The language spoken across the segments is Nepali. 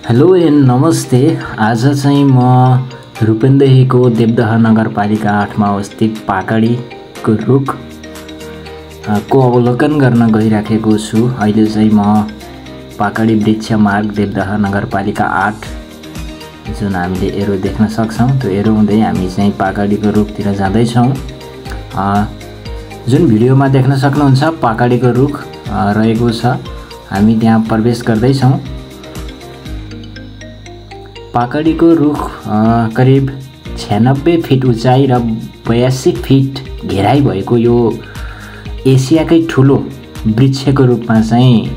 हेलो एन्ड नमस्ते। आज चाहिँ म रूपन्देहीको देवदह नगरपालिका 8 मा अवस्थित पाकडीको रुख को अवलोकन गर्न गइराखेको छु। अहिले चाहिँ म पाकडी वृक्ष मार्ग देवदह नगरपालिका 8 जुन हामीले एरो देख्न सक्छौं त्यो एरो हुँदै हामी चाहिँ पाकडीको रुखतिर जाँदैछौं। जुन भिडियोमा देख्न सक्नुहुन्छ पाकडीको रुख रहेको छ। हामी त्यहाँ प्रवेश गर्दैछौं। पाकडीको रुख करिब 96 फिट उचाइ र 82 फिट घेराइ भएको यो एसियाकै ठुलो वृक्षको रूपमा चाहिँ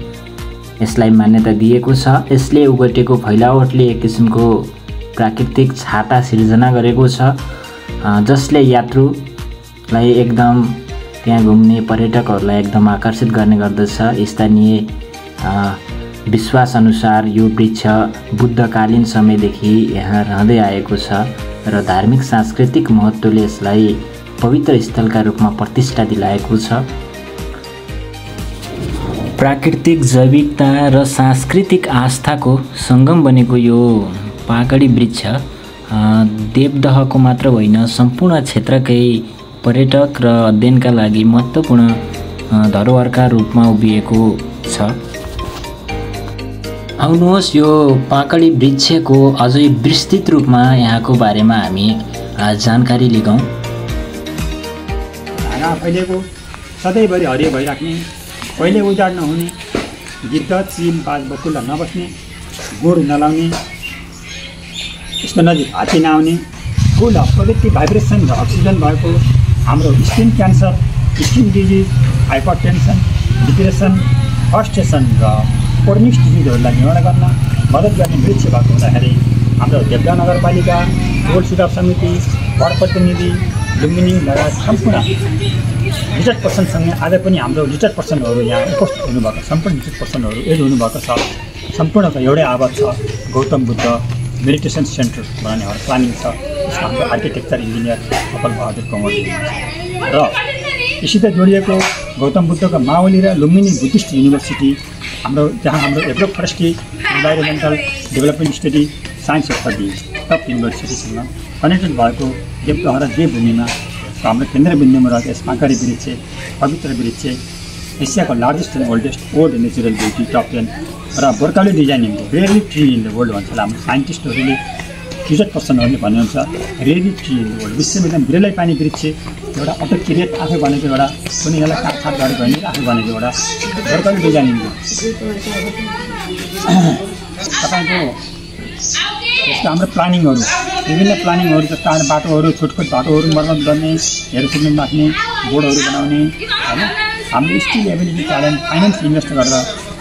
यसलाई मान्यता दिएको छ। यसले उगटेको फैलावटले एक किसिमको प्राकृतिक छाता सिर्जना गरेको छ, जसले यात्रुलाई एकदम त्यहाँ घुम्ने पर्यटकहरूलाई एकदम आकर्षित गर्ने गर्दछ। स्थानीय विश्वास अनुसार यो वृक्ष बुद्धकालीन समयदेखि यहाँ रहँदै आएको छ र धार्मिक सांस्कृतिक महत्त्वले यसलाई पवित्र स्थलका रूपमा प्रतिष्ठा दिलाएको छ। प्राकृतिक जैविकता र सांस्कृतिक आस्थाको सङ्गम बनेको यो पाकडी वृक्ष देवदहको मात्र होइन सम्पूर्ण क्षेत्रकै पर्यटक र अध्ययनका लागि महत्त्वपूर्ण धरोहरका रूपमा उभिएको छ। आउनुहोस् यो पाकडी वृक्षको अझै विस्तृत रूपमा यहाँको बारेमा हामी जानकारी लिगौँ। ढाका फैलिएको सधैँभरि हरियो भइराख्ने, कहिले उजाड नहुने, गिद्ध चिल बाज बकुल्ला नबस्ने, गुड नलाउने, यसको नजिक हात्ती नआउने, फुल पोजिटिभ भाइब्रेसन र अक्सिजन भएको हाम्रो skin cancer, skin disease, hypertension, depression, frustration र क्रोनिक डिजिजहरूलाई निवारण गर्न मद्दत गर्ने वृक्ष भएको हुँदाखेरि हाम्रो देवदह नगरपालिका, ओल्ड सुधार समिति, वार्ड प्रतिनिधि, लुम्बिनी लगायत सम्पूर्ण रिटायर्ड पर्सनसँग आज पनि हाम्रो रिटायर्ड पर्सनहरू यहाँ उपस्थित हुनुभएको, सम्पूर्ण रिटायर्ड पर्सनहरू एड हुनुभएको छ। सम्पूर्णको एउटै आवाज छ, गौतम बुद्ध मेडिटेसन सेन्टर बनाउने हाम्रो प्लानिङ छ। यसमा हाम्रो आर्किटेक्चर इन्जिनियर कपाल बहादुर कमल र यससित जोडिएको गौतम बुद्धको मावली र लुम्बिनी बुद्धिस्ट युनिभर्सिटी जहाँ हाम्रो agro forestry, environmental development study, science study top युनिभर्सिटीसँग कनेक्टेड भएको देवदह र देवभूमिमा हाम्रो केन्द्रबिन्दुमा रहेको यस पाकडी वृक्ष पवित्र वृक्ष एसियाको largest and oldest old natural beauty top 10 र बर्काली designing rarely tree in the world भन्छ। हाम्रो साइन्टिस्टहरूले रिसर्च पर्सनहरूले भन्नुहुन्छ rarely tree in the world, विश्वमा एकदम विरलै पाइने वृक्ष, एउटा अटोक्रिएट आफै बनेको एउटा कुनै यसलाई काटछाट गरेको होइन, आफै बनेको एउटा बर्काली डिजाइनिङको तपाईँको यस्तो हाम्रो प्लानिङहरू विभिन्न प्लानिङहरू जस्तो बाटोहरू छुटफुट बाटोहरू मर्मत गर्ने, हेर सुक्नु राख्ने, बोर्डहरू बनाउने होइन, हाम्रो skill ability talent finance invest गरेर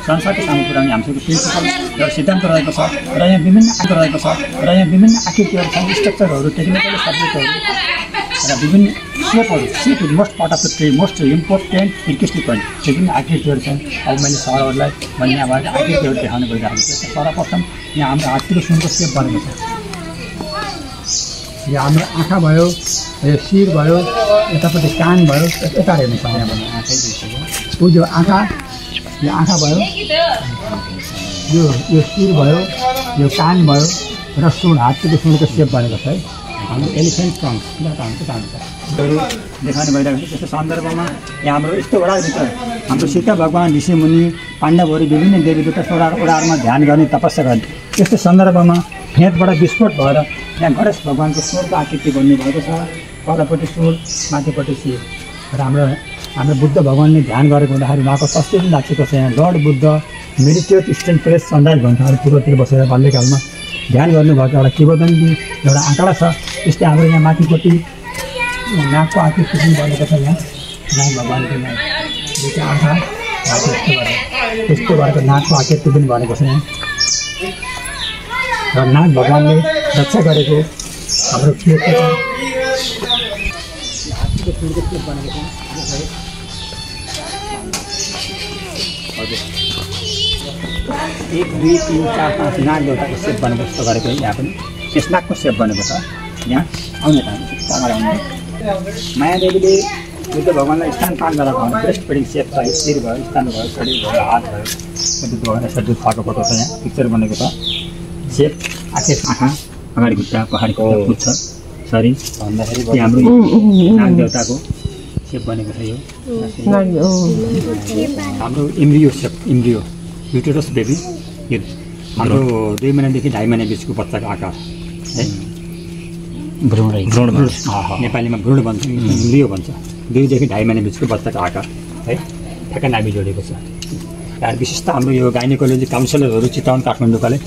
संसारको सामु पुर्याउने हाम्रो प्रिन्सिपल र सिद्धान्त रहेको छ र यहाँ विभिन्न आकृतिहरू छन्, स्ट्रक्चरहरू, टेक्निकल सब्जेक्टहरू र विभिन्न सेपहरू। Shape is most part of the tree, most important interesting point. विभिन्न आकृतिहरू छन्। अब मैले सरहरूलाई यहाँ भएको आकृतिहरू देखाउन गइरहेको छु। सर्वप्रथम यहाँ हाम्रो हात्तीको सुनको सेप बनेको छ। यो हाम्रो आँखा भयो, यो शिर भयो, यतापट्टि कान भयो, यता हेर्नु छ यहाँ भन्नु आँखै दिएको यो आँखा, यो आँखा भयो, यो शिर भयो, यो कान भयो र सुन, हात्तीको सुनको सेप बनेको छ है। हाम्रो एलिफेन्ट ट्रङ्क देखाउनु भइरहेको छ। त्यस्तो सन्दर्भमा यहाँ हाम्रो यस्तो वडाभित्र हाम्रो सीता भगवान्, ऋषिमुनि, पाण्डवहरू, विभिन्न देवी देवता ओडारमा ध्यान गर्ने, तपस्या गर्ने, त्यस्तो सन्दर्भमा फेदबाट विस्फोट भएर यहाँ गणेश भगवान्को स्वरको आकृति बन्नुभएको छ। तलपट्टि स्वर, माथिपट्टि शिर र हाम्रो बुद्ध भगवान्ले ध्यान गरेको हुँदाखेरि उहाँको तस्बिर राखेको छ। यहाँ lord Buddha meditate stand press sunrise भन्छ, पूर्वतिर बसेर बाल्यकालमा ध्यान गर्नुभएको एउटा किंवदन्ती एउटा आँकडा छ। त्यस्तै हाम्रो यहाँ माथिपट्टि नागको आकृति पनि बनेको छ। यहाँ नाग भगवान्को दुईवटा आँखा त्यस्तो गरेको नागको आकृति पनि बनेको छ यहाँ र नाग भगवान्ले रक्षा गरेको हाम्रो हात्तीको सुनको सेप बनेको छ। हजुर 1 2 3 4 5 नाग देवताको सेप बनेको जस्तो गरेको यहाँ पनि त्यस नागको सेप बनेको छ। यहाँ आउने माया देवीले बुद्ध भगवान्लाई स्थान पान गराएको हाम्रो ब्रेस्ट फिडिङ सेप छ। शिर भयो, स्थान भयो, शरीर भयो, हात भयो, बुद्ध भगवान्लाई सजिलो खाएको फोटो छ। यहाँ पिक्चर बनेको छ। सेप, आँखा, अगाडि खुट्टा, पछाडि खुट्टा पुच्छ, शरीर भन्दाखेरि हाम्रो नाग देवताको सेप बनेको छ यो। हाम्रो इम्ब्रियो सेप, इम्ब्रियो युटेरस बेबी यो हाम्रो 2 महिनादेखि 2.5 महिना बिचको बच्चाको आकार है। भ्रूण नेपालीमा भ्रूण भन्छ, इम्ब्रियो भन्छ। 2 देखि 2.5 महिना बिचको बच्चाको आकार है, ठ्याक्क नाभि जोडेको छ। यहाँ विशेषतः हाम्रो यो गाइनोकोलोजी काउन्सिलरहरू चितवन काठमाडौँकाले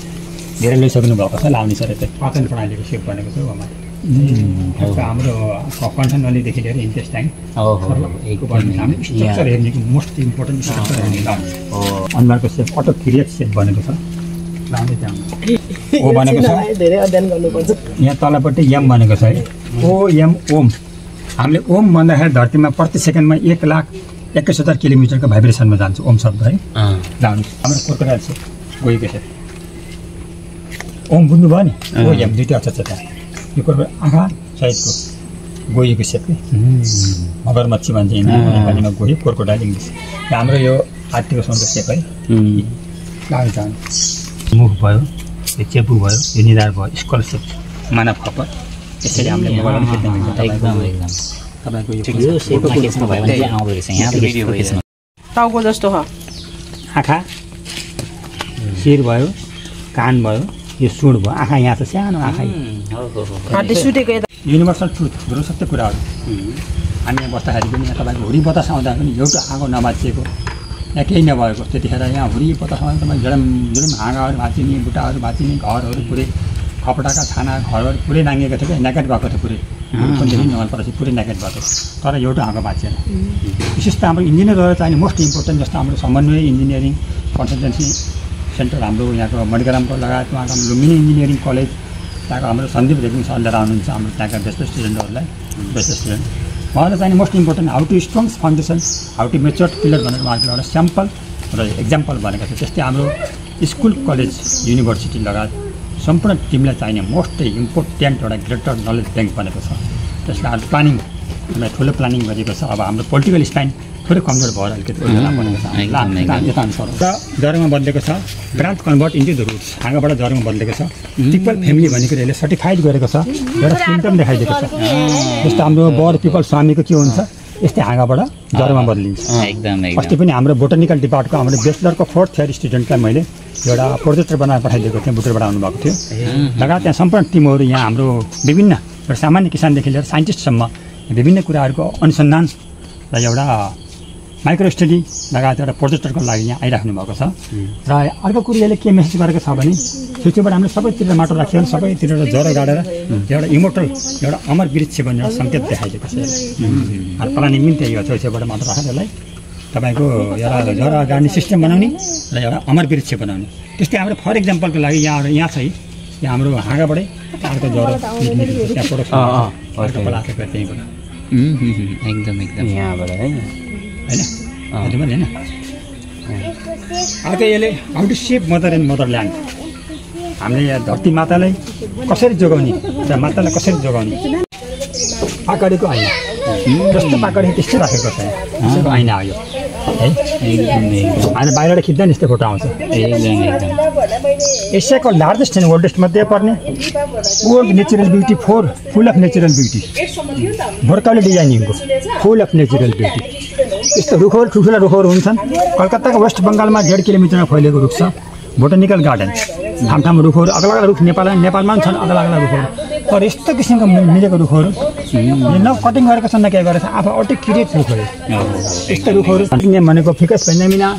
धेरै लैसक्नु भएको छ। लाउने सर यता पाचन प्रणालीको सेप बनेको छ उहाँमा। हाम्रो कन्सनलीदेखि लिएर इन्टेस्टाइन स्ट्रक्चर हेर्नेको मोस्ट इम्पोर्टेन्ट स्ट्रक्चर हेर्ने लाउने। अनुहारको सेप अटोक्रिएट सेप बनेको छ, लाउने त्यहाँ ओ बनेको छ। धेरै अध्ययन गर्नुपर्छ। यहाँ तलपट्टि यम बनेको छ है, ओएम ओम। हामीले ओम भन्दाखेरि धरतीमा प्रति सेकेन्डमा 1,21,000 किलोमिटरको भाइब्रेसनमा जान्छ ओम शब्द है। लाउने हाम्रो क्रोकोडाइल सेप गएको छ। ओम बुझ्नुभयो नि, ओएम दुईवटा अक्षर छ त्यहाँ। यो क्रोकोडाइल आँखा सहितको गएको सेप के मगरमच्छी भन्छ नेपालीमा, गयो क्रोकोडाइल इङ्ग्लिस। हाम्रो यो हात्तीको सुनको सेप है, लाउने जाने। मुख भयो, यो चेपु भयो, यो निधार भयो, स्कल सेप, मानव खपर। यसरी हामीले मोबाइलमा खिच्न मिल्छ। तपाईँको यो सेपमा खिच्नु भयो भने चाहिँ आउँदो रहेछ यहाँ खिच्नु। टाउको जस्तो हो आँखा, शिर भयो, कान भयो, यो सुँड भयो, आँखा यहाँ छ सानो आँखा। हात्ती सुटेको युनिभर्सल ट्रुथ गुरु सत्य कुराहरू। हामी यहाँ बस्दाखेरि पनि यहाँ तपाईँको हुरी बतास आउँदा पनि एउटा आगो नबाचिएको, यहाँ केही नभएको, त्यतिखेर यहाँ हुरी बतास आउँदा तपाईँ जुलुम हाँगाहरू भाँचिने, बुट्टाहरू भाँचिने, घरहरू पुरै खपटाका छाना घरहरू पुरै नाङ्गेको थियो क्या, नेकेट भएको थियो पुरै। पण्डितदेखि नगरपछि पुरै नेकेट भएको, तर एउटा हाँगो बाँचेन। विशेष त हाम्रो इन्जिनियरहरू चाहिने मोस्ट इम्पोर्टेन्ट जस्तो हाम्रो समन्वय इन्जिनियरिङ कन्सल्टेन्सी सेन्टर हाम्रो यहाँको मणिग्रामको लगायत उहाँको लुम्बिनी इन्जिनियरिङ कलेज, त्यहाँको हाम्रो सन्दीप रेग्मी सरले आउनुहुन्छ हाम्रो त्यहाँका बेस्ट स्टुडेन्टहरूलाई, बेस्ट स्टुडेन्ट। उहाँलाई चाहिने most important how to strong foundation, how to mature pillar भनेर उहाँको एउटा स्याम्पल र एक्जाम्पल भनेको छ। त्यस्तै हाम्रो स्कुल कलेज युनिभर्सिटी लगायत सम्पूर्ण टिमलाई चाहिने मोस्ट इम्पोर्टेन्ट एउटा ग्रेटर नलेज ब्याङ्क बनेको छ। त्यसलाई अब प्लानिङ हामीलाई ठुलो प्लानिङ गरेको छ। अब हाम्रो पोलिटिकल स्ट्यान्ड थोरै कमजोर भएर अलिकति बनेको छ। यता अनुसार र जरोमा बदलेको छ, branch convert into the roots, हाँगाबाट जरोमा बदलेको छ। पिपल फ्यामिली भनेको यसले सर्टिफाइड गरेको छ, एउटा सिम्टम देखाइदिएको छ। जस्तो हाम्रो बर पिपल स्वामीको के हुन्छ, यस्तै हाँगाबाट जरोमा बदलिन्छ। अस्ति पनि हाम्रो बोटनिकल डिपार्टको हाम्रो ब्याचलरको 4th इयर स्टुडेन्टलाई मैले एउटा प्रोजेक्टर बनाएर पठाइदिएको थिएँ, बुटरबाट आउनुभएको थियो। लगायत त्यहाँ सम्पूर्ण टिमहरू यहाँ हाम्रो विभिन्न एउटा सामान्य किसानदेखि लिएर साइन्टिस्टसम्म विभिन्न कुराहरूको अनुसन्धान र एउटा माइक्रो स्टडी लगायत एउटा प्रोजेक्टरको लागि यहाँ आइराख्नु भएको छ। र अर्को कुरो यसले के मेसेज गरेको छ भने सूचीबाट हामीले सबैतिर माटो राख्यो भने सबैतिर ज्वरो गाडेर एउटा इमोटल एउटा अमर वृक्ष भनेर सङ्केत देखाइदिएको छ। प्लानिङ पनि त्यही हो, छेउछेउबाट माटो राखेर यसलाई तपाईँको एउटा ज्वरो गाड्ने सिस्टम बनाउने र एउटा अमर वृक्ष बनाउने। त्यस्तै हाम्रो फर इक्जाम्पलको लागि यहाँ छ है, यहाँ हाम्रो हाँगाबाटै अर्को ज्वरो निक्लिन्छ, त्यहाँ प्रोडक्सन अर्को पलाएको त्यहीँबाट एकदम यहाँबाट है होइन हजुर पनि होइन। अर्को यसले how to save mother and motherland, हामीले यहाँ धरती मातालाई कसरी जोगाउने र मातालाई कसरी जोगाउने। पाकडीको ऐना जस्तो पाकडी त्यस्तै राखेको छ, त्यसको ऐना हो यो है। अहिले बाहिरबाट खिच्दा नि यस्तै फोटो आउँछ। एसियाको लार्जेस्ट एन्ड ओल्डेस्ट मध्ये पर्ने old natural beauty full of natural beauty, भोर्काले डिजाइनिङको फुल अफ नेचुरल ब्युटी। यस्तो रुखहरू ठुल्ठुला रुखहरू हुन्छन्। कलकत्ताको वेस्ट बङ्गालमा 1.5 किलोमिटरमा फैलिएको रुख छ बोटनिकल गार्डन। ठाउँ ठाउँमा रुखहरू अग्ला अग्ला रुख नेपालमा पनि छन् अग्ला अग्ला रुखहरू, तर यस्तो किसिमको मिलेको रुखहरू न कटिङ गरेको छन् न के गरेको छ, आफू अटो क्रिएट रुखहरू। यस्तो रुखहरू भनेको फिकस भेन्जामिना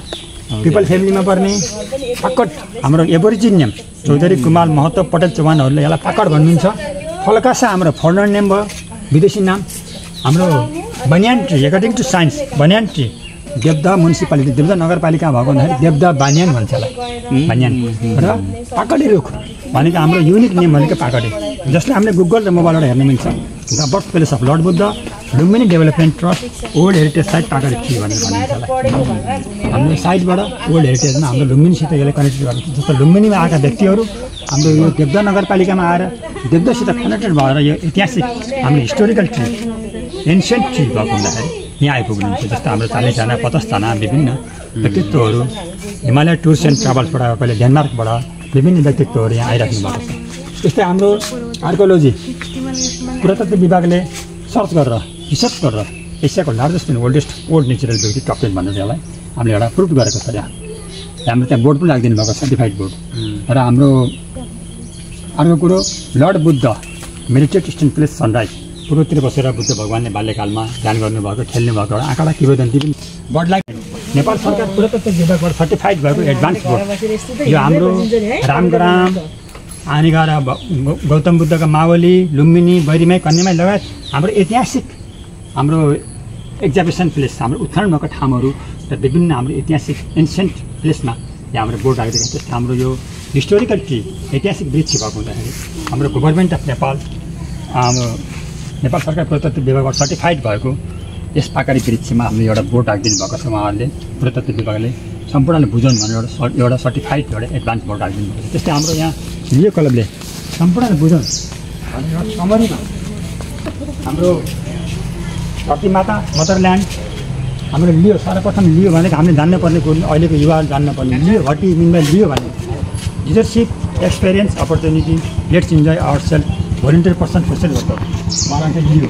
पिपल फ्यामिलीमा पर्ने पाकड, हाम्रो एबोरिजिनियम चौधरी कुमार महतो पटेल चौहानहरूले यसलाई पाकड भन्नुहुन्छ। फलकासा हाम्रो फर्नर नेम भयो, विदेशी नाम। हाम्रो banyan tree according to science banyan tree Devdaha municipality Devdaha नगरपालिका भएको भन्दाखेरि देवदा बानियान भन्छ यसलाई, बानियान। र पाकडी रुख भनेको हाम्रो युनिक नेम भनेको पाकडी, जसले हामीले गुगल र मोबाइलबाट हेर्न मिल्छ। The birth place of lord Buddha, Lumbini development trust, old heritage site Pakadi tree भनेर भनिन्छ यसलाई। हाम्रो साइटबाट ओल्ड हेरिटेजमा हाम्रो लुम्बिनीसित यसले कनेक्टेड गरेको छ। जस्तो लुम्बिनीमा आएका व्यक्तिहरू हाम्रो यो देवदा नगरपालिकामा आएर देवदासित कनेक्टेड भएर यो ऐतिहासिक हाम्रो हिस्टोरिकल ट्री एन्सियन्ट ट्री भएको हुँदाखेरि यहाँ आइपुग्नुहुन्छ। जस्तो हाम्रो 40 जना 50 जना विभिन्न व्यक्तित्वहरू हिमालय टुर्स एन्ड ट्राभल्सबाट, कहिले डेनमार्कबाट, विभिन्न व्यक्तित्वहरू यहाँ आइराख्नु भएको छ। त्यस्तै हाम्रो आर्कियोलोजी पुरातत्व विभागले सर्च गरेर रिसर्च गरेर एसियाको largest and old natural beauty top 10 भनेर यसलाई हामीले एउटा प्रुभ गरेको छ। यहाँ हाम्रो त्यहाँ बोर्ड पनि राखिदिनु भएको सर्टिफाइड बोर्ड। र हाम्रो अर्को कुरो Lord Buddha meditate stain place sunrise पूर्वतिर बसेर बुद्ध भगवान्ले बाल्यकालमा ध्यान गर्नुभएको खेल्नु भएको एउटा आँकडा किंवदन्ती पनि बोर्डलाई नेपाल सरकार पुरातत्व विभागबाट सर्टिफाइड भएको एडभान्स बोर्ड। यो हाम्रो रामग्राम आनेगारा गौतम बुद्धका मावली लुम्बिनी बैरीमाई कन्यामाई लगायत हाम्रो ऐतिहासिक हाम्रो एक्जिबिसन प्लेस हाम्रो उत्खनन भएको ठाउँहरू र विभिन्न हाम्रो ऐतिहासिक एन्सियन्ट प्लेसमा यहाँ हाम्रो बोर्ड राखिदिएको छ। त्यस्तै हाम्रो यो हिस्टोरिकल ट्री ऐतिहासिक वृक्ष भएको हुँदाखेरि हाम्रो गभर्मेन्ट अफ नेपाल नेपाल सरकार पुरातत्व विभागबाट सर्टिफाइड भएको यस पाकारी वृक्षमा हामीले एउटा बोर्ड राखिदिनु भएको छ। उहाँहरूले पुरातत्व विभागले सम्पूर्णले बुझौँ भनेर एउटा सर्टिफाइड एउटा एडभान्स बोर्ड राखिदिनु भएको छ। त्यस्तै हाम्रो यहाँ लियो क्लबले सम्पूर्णले बुझौँ भनेर समरीमा हाम्रो धरतीमाता मदरल्यान्ड हाम्रो लियो सर्वप्रथम लियो भनेको हामीले जान्नुपर्ने कुरो अहिलेको युवाहरू जान्नुपर्ने Leo what is mean by Leo भने leadership experience opportunity let's enjoy our self volunteer person social worker उहाँहरूले लियो।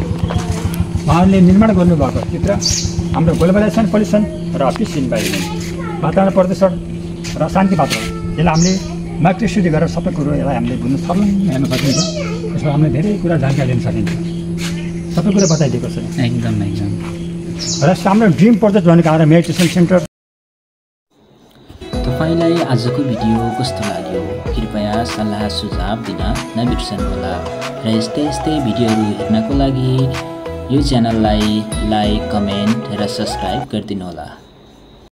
उहाँहरूले निर्माण गर्नुभएको चित्र हाम्रो ग्लोबलाइजेसन पोल्युसन र पिस इन्भाइरोमेन्ट वातावरण प्रदूषण र शान्ति वातावरण यसलाई हामीले माइक्रो स्टडी गरेर सबै कुरो यसलाई हामीले बुझ्न हेर्न सकिन्छ। यसमा हामीले धेरै कुरा जानकारी लिन सकिन्छ। सबै कुरा बताइदिएको छ एकदम र हाम्रो ड्रिम प्रोजेक्ट भनेको हाम्रो मेडिटेसन सेन्टर। तपाईलाई आजको भिडियो कस्तो लाग्यो कृपया सल्लाह सुझाव दिन नबिर्सनुहोला र यस्तै भिडियोहरू हेर्नको लागि यो च्यानललाई लाइक कमेन्ट र सब्स्क्राइब गरिदिनुहोला।